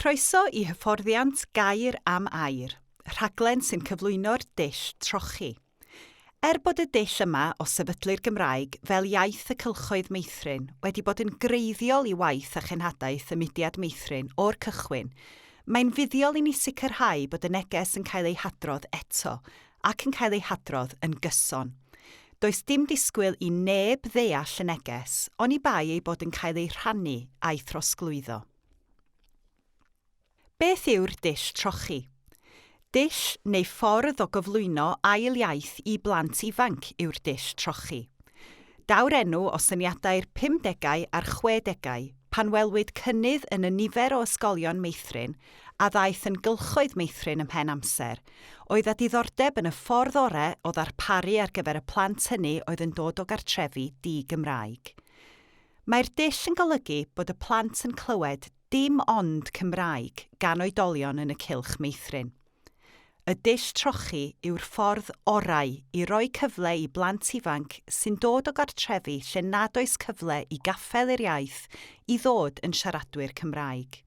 Croeso i hyfforddiant Gair am Air, rhaglen sy'n cyflwyno'r dull trochi. Er bod y dull yma o sefydlu'r Gymraeg fel iaith y cylchoedd meithrin wedi bod yn greiddiol i waith a chenhadaeth y mudiad meithrin o'r cychwyn, mae'n fuddiol i ni sicrhau bod y neges yn cael ei hadrodd eto ac yn cael ei hadrodd yn gyson. Does dim disgwyl i neb ddeall y neges oni bai ei bod yn cael ei rhannu a'i throsglwyddo. Beth yw'r dull trochi? Dull neu ffordd o gyflwyno ail iaith i blant ifanc yw'r dull trochi. Daw'r enw o syniadau'r pumdegau a'r chwedegau, pan welwyd cynnydd yn y nifer o ysgolion meithrin a ddaeth yn gylchoedd meithrin ymhen amser, oedd â diddordeb yn y ffordd orau o ddarparu ar gyfer y plant hynny oedd yn dod o gartrefi di-Gymraeg. Mae'r dull yn golygu bod y plant yn clywed dim ond Cymraeg gan oedolion yn y cylch meithrin. Y dull trochi yw'r ffordd orau i roi cyfle i blant ifanc sy'n dod o gartrefi lle nad oes cyfle i gaffael yr iaith i ddod yn siaradwyr Cymraeg.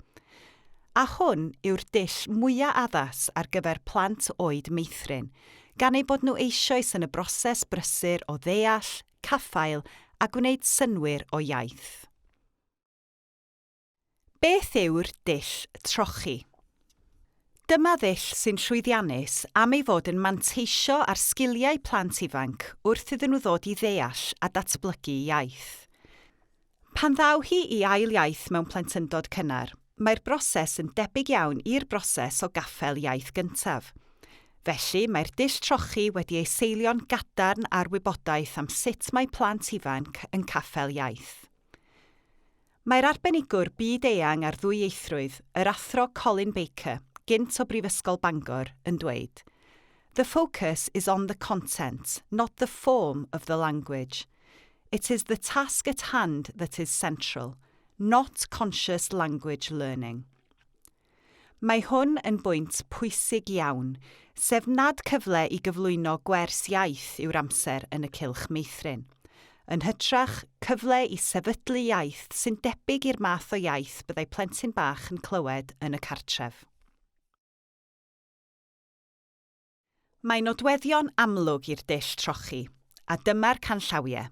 A hwn yw'r dull mwya' addas ar gyfer plant oed meithrin, gan eu bod nhw eisoes yn y broses brysur o ddeall, caffael a gwneud synnwyr o iaith. Beth yw'r dull trochi? Dyma ddull sy'n llwyddiannus am ei fod yn manteisio ar sgiliau plant ifanc wrth iddyn nhw ddod i ddeall a datblygu iaith. Pan ddaw hi i ail iaith mewn plentyndod cynnar, mae'r broses yn debyg iawn i'r broses o gaffael iaith gyntaf. Felly, mae'r dull trochi wedi ei seilio'n gadarn ar wybodaeth am sut mae plant ifanc yn caffael iaith. Mae'r arbenigwr byd-eang ar ddwyieithrwydd, yr Athro Colin Baker, gynt o Brifysgol Bangor, yn dweud, The focus is on the content, not the form of the language. It is the task at hand that is central, not conscious language learning. Mae hwn yn bwynt pwysig iawn, sef nad cyfle i gyflwyno gwers iaith yw'r amser yn y cylch meithrin. Yn hytrach, cyfle i sefydlu iaith sy'n debyg i'r math o iaith byddai plentyn bach yn clywed yn y cartref. Mae nodweddion amlwg i'r dull trochi, a dyma'r canllawiau.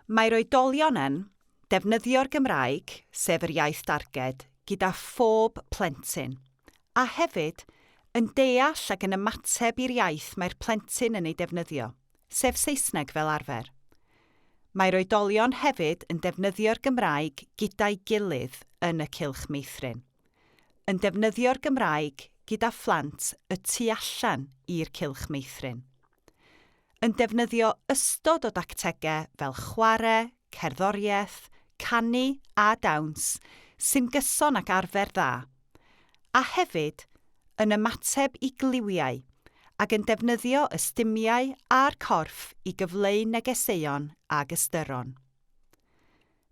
Mae'r oedolion yn defnyddio'r Gymraeg, sef yr iaith darged, gyda phob plentyn, a hefyd yn deall ac yn ymateb i'r iaith mae'r plentyn yn ei defnyddio, sef Saesneg fel arfer. Mae'r oedolion hefyd yn defnyddio'r Gymraeg gyda'i gilydd yn y cylch meithrin. Yn defnyddio'r Gymraeg gyda phlant y tu allan i'r cylch meithrin. Yn defnyddio ystod o dactegau fel chwarae, cerddoriaeth, canu a dawns sy'n gyson ag arfer dda, a hefyd yn ymateb i gliwiau ac yn defnyddio ystumiau a'r corff i gyfleu negeseuon ag ystyron.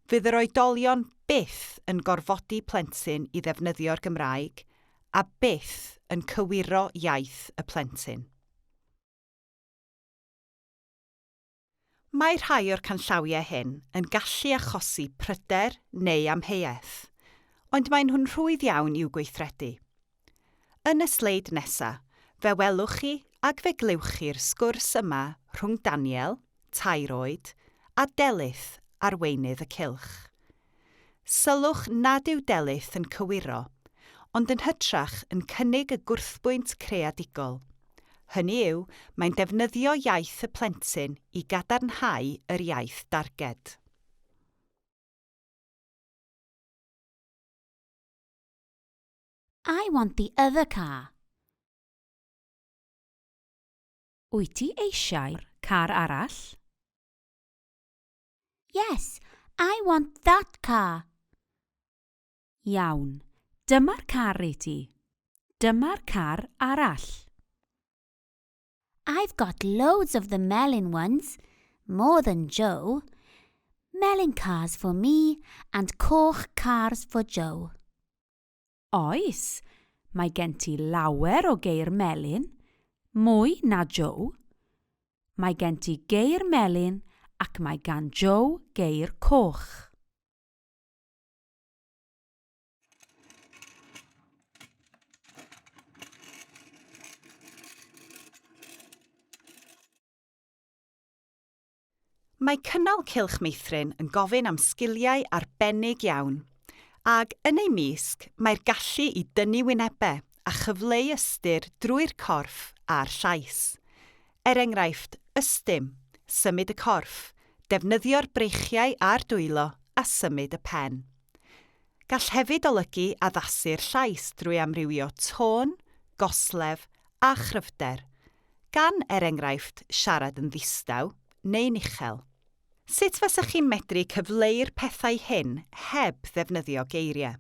Fydd yr oedolion byth yn gorfodi plentyn i ddefnyddio'r Gymraeg a byth yn cywiro iaith y plentyn. Mae rhai o'r canllawiau hyn yn gallu achosi pryder neu amheuaeth, ond maen nhw'n rhwydd iawn i'w gweithredu. Yn y sleid nesa, fe welwch chi ac fe glywch chi'r sgwrs yma rhwng Daniel, tair oed, a Delyth, arweinydd y cylch. Sylwch nad yw Delyth yn cywiro, ond yn hytrach yn cynnig y gwrthbwynt creadigol. Hynny yw, mae'n defnyddio iaith y plentyn i gadarnhau yr iaith darged. I want the other car. Wyt ti eisiau'r car arall? Yes, I want that car. Iawn, dyma'r car i ti. Dyma'r car arall. I've got loads of the melyn ones, more than Joe. Melyn cars for me and coch cars for Joe. Oes, mae gen ti lawer o geir melyn, mwy na Joe. Mae gen ti geir melyn ac mae gan Joe geir coch. Mae cynnal Cylch Meithrin yn gofyn am sgiliau arbennig iawn, ag, yn eu mysg, mae'r gallu i dynnu wynebau a chyfleu ystyr drwy'r corff a'r llais. Er enghraifft, ystum, symud y corff, defnyddio'r breichiau a'r dwylo a symud y pen. Gall hefyd olygu addasu'r llais drwy amrywio tôn, goslef a chryfder, gan, er enghraifft, siarad yn ddistaw neu'n uchel. Sut fasech chi'n medru cyfleu'r pethau hyn heb ddefnyddio geiriau?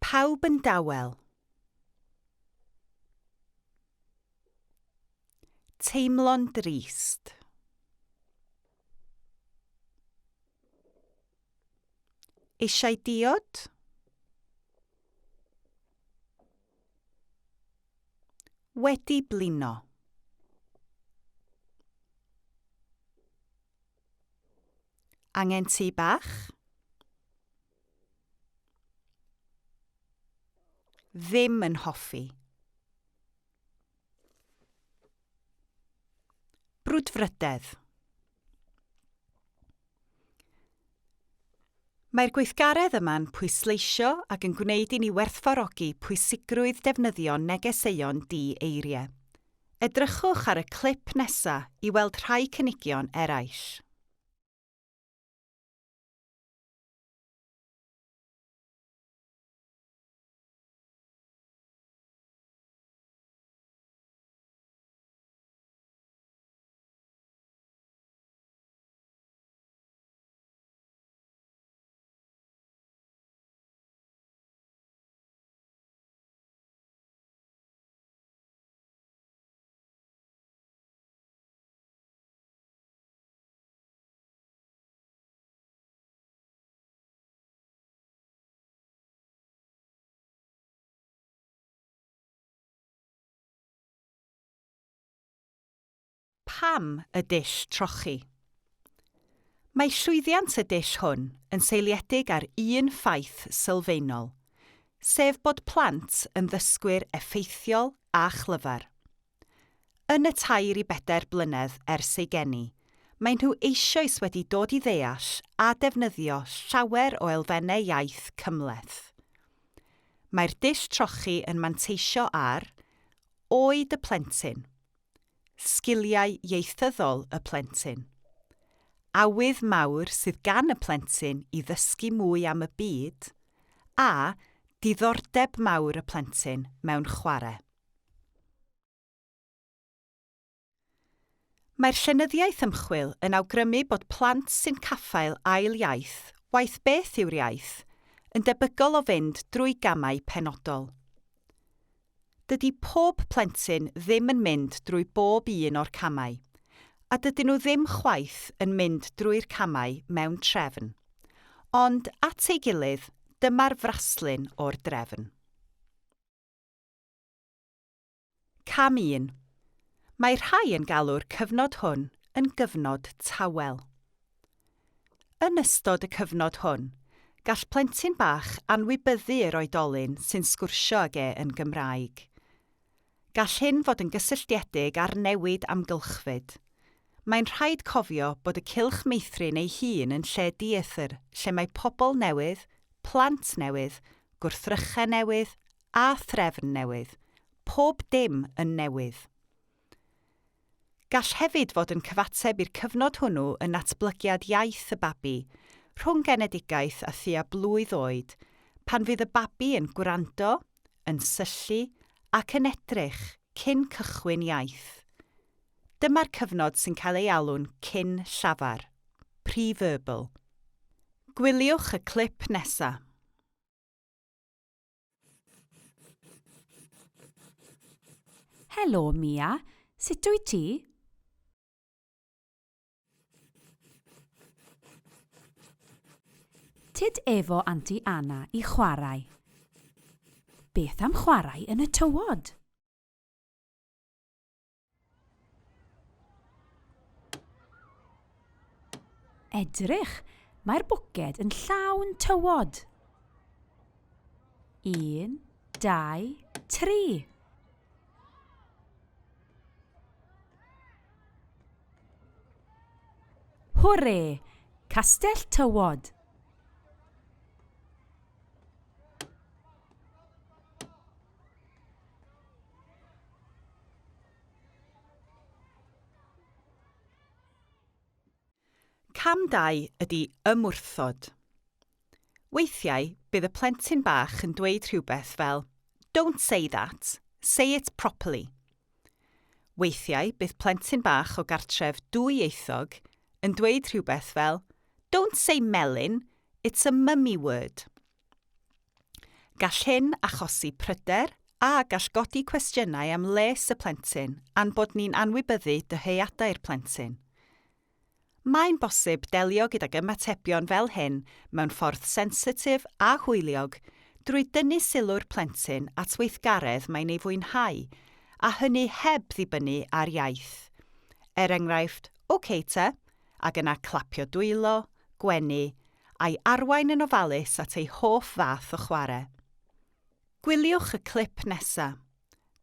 Pawb yn dawel. Teimlo'n drist. Eisiau diod? Wedi blino. Angen tŷ bach? Ddim yn hoffi. Brwdfrydedd. Mae'r gweithgaredd yma'n pwysleisio ac yn gwneud i ni werthfawrogi pwysigrwydd defnyddio negeseuon di-eiriau. Edrychwch ar y clip nesa i weld rhai cynigion eraill. Pam y dull trochi? Mae llwyddiant y dull hwn yn seiliedig ar un ffaith sylfaenol, sef bod plant yn ddysgwyr effeithiol a chlyfar. Yn y tair i bedair blynedd ers eu geni, maen nhw eisoes wedi dod i ddeall a defnyddio llawer o elfennau iaith cymhleth. Mae'r dull trochi yn manteisio ar oed y plentyn, sgiliau ieithyddol y plentyn, awydd mawr sydd gan y plentyn i ddysgu mwy am y byd, a diddordeb mawr y plentyn mewn chwarae. Mae'r llenyddiaeth ymchwil yn awgrymu bod plant sy'n caffael ail iaith, waeth beth yw'r iaith, yn debygol o fynd drwy gamau penodol. Dydy pob plentyn ddim yn mynd drwy bob un o'r camau, a dydyn nhw ddim chwaith yn mynd drwy'r camau mewn trefn. Ond, at ei gilydd, dyma'r fraslun o'r drefn. Cam 1. Mae rhai yn galw'r cyfnod hwn yn gyfnod tawel. Yn ystod y cyfnod hwn, gall plentyn bach anwybyddu yr oedolyn sy'n sgwrsio ag e yn Gymraeg. Gall hyn fod yn gysylltiedig â'r newid amgylchfyd. Mae'n rhaid cofio bod y cylch meithrin ei hun yn lle dieithr lle mae pobl newydd, plant newydd, gwrthrychau newydd a threfn newydd, pob dim yn newydd. Gall hefyd fod yn cyfateb i'r cyfnod hwnnw yn natblygiad iaith y babi, rhwng genedigaeth a thua blwydd oed, pan fydd y babi yn gwrando, yn syllu ac yn edrych cyn cychwyn iaith. Dyma'r cyfnod sy'n cael ei alw'n cyn llafar, pre-verbal. Gwyliwch y clip nesa. Helo Mia, sut wyt ti? Tyd efo Anti Anna i chwarae. Beth am chwarae yn y tywod? Edrych, mae'r bwced yn llawn tywod. Un, dau, tri. Hwre! Castell tywod! Cam 2 ydy ymwrthod. Weithiau, bydd y plentyn bach yn dweud rhywbeth fel Don't say that, say it properly. Weithiau, bydd plentyn bach o gartref dwyieithog yn dweud rhywbeth fel Don't say melyn, it's a mummy word. Gall hyn achosi pryder a gall godi cwestiynau am les y plentyn a'n bod ni'n anwybyddu dyheadau'r plentyn. Mae'n bosib delio gydag ymatebion fel hyn mewn ffordd sensitif a hwyliog drwy dynnu sylw'r plentyn at weithgaredd mae'n ei fwynhau, a hynny heb ddibynnu ar iaith. Er enghraifft, OK te, ac yna clapio dwylo, gwenu, a'i arwain yn ofalus at ei hoff fath o chwarae. Gwyliwch y clip nesa.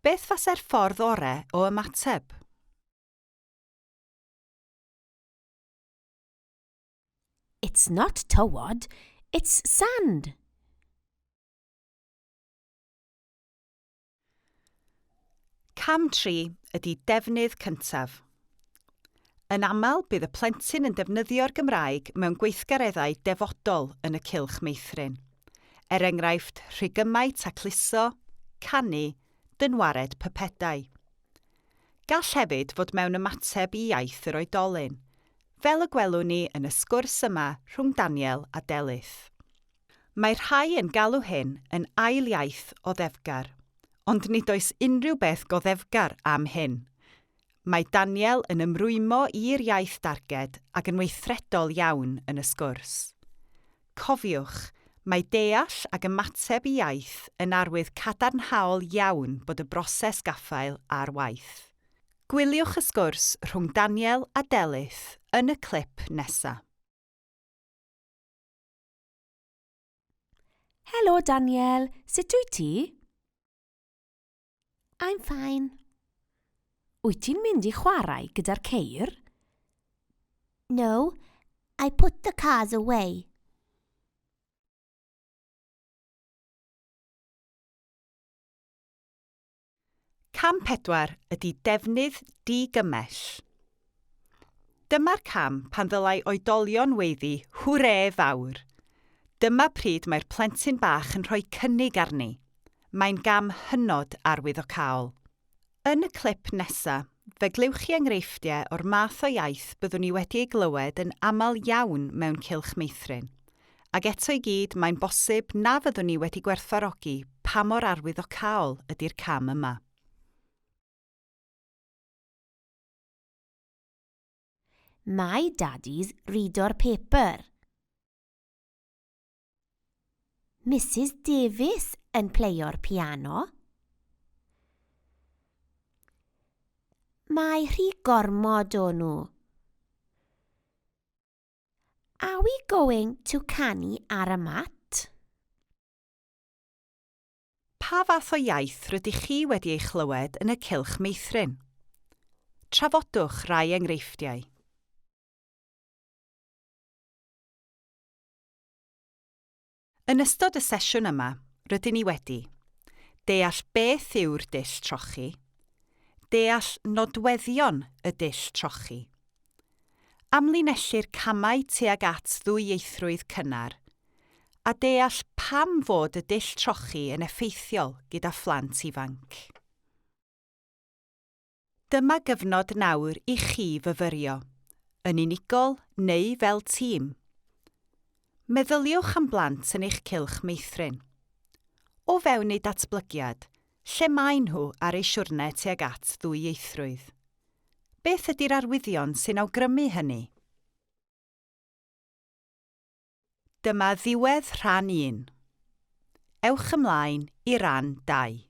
Beth fase'r ffordd ore o ymateb? It's not tywod, it's sand. Cam 3 ydy defnydd cyntaf. Yn aml, bydd y plentyn yn defnyddio'r Gymraeg mewn gweithgareddau defodol yn y cylch meithrin. Er enghraifft, rhigymau tacluso, canu, dynwared pypedau. Gall hefyd fod mewn ymateb i iaith yr oedolyn, fel y gwelwn ni yn y sgwrs yma rhwng Daniel a Delyth. Mae rhai yn galw hyn yn ail iaith oddefgar, ond nid oes unrhyw beth goddefgar am hyn. Mae Daniel yn ymrwymo i'r iaith darged ac yn weithredol iawn yn y sgwrs. Cofiwch, mae deall ac ymateb i iaith yn arwydd cadarnhaol iawn bod y broses gaffael ar waith. Gwyliwch y sgwrs rhwng Daniel a Delyth yn y clip nesa. Helo Daniel, sut wyt ti? I'm fine. Wyt ti'n mynd i chwarae gyda'r ceir? No, I put the cars away. Cam 4 ydy defnydd digymell. Dyma'r cam pan ddylai oedolion weiddi hwrê fawr. Dyma pryd mae'r plentyn bach yn rhoi cynnig arni. Mae'n gam hynod arwyddocaol. Yn y clip nesa, fe glywch chi enghreifftiau o'r math o iaith byddwn ni wedi ei glywed yn aml iawn mewn cylch meithrin. Ac eto i gyd, mae'n bosib na fyddwn ni wedi gwerthfawrogi pa mor arwyddocaol ydy'r cam yma. Mae Daddy's reado'r paper. Mrs Davies yn pleio'r piano. Mae rhy gormod o nhw. Are we going to canu ar y mat? Pa fath o iaith rydych chi wedi ei chlywed yn y cylch meithrin? Trafodwch rai enghreifftiau. Yn ystod y sesiwn yma, rydyn ni wedi deall beth yw'r dull trochi, deall nodweddion y dull trochi, amlinellu'r camau tuag at ddwyieithrwydd cynnar, a deall pam fod y dull trochi yn effeithiol gyda phlant ifanc. Dyma gyfnod nawr i chi fyfyrio, yn unigol neu fel tîm. Meddyliwch am blant yn eich cylch meithrin. O fewn eu datblygiad, lle maen nhw ar eu siwrne tuag at ddwyieithrwydd? Beth ydy'r arwyddion sy'n awgrymu hynny? Dyma ddiwedd rhan 1. Ewch ymlaen i ran 2.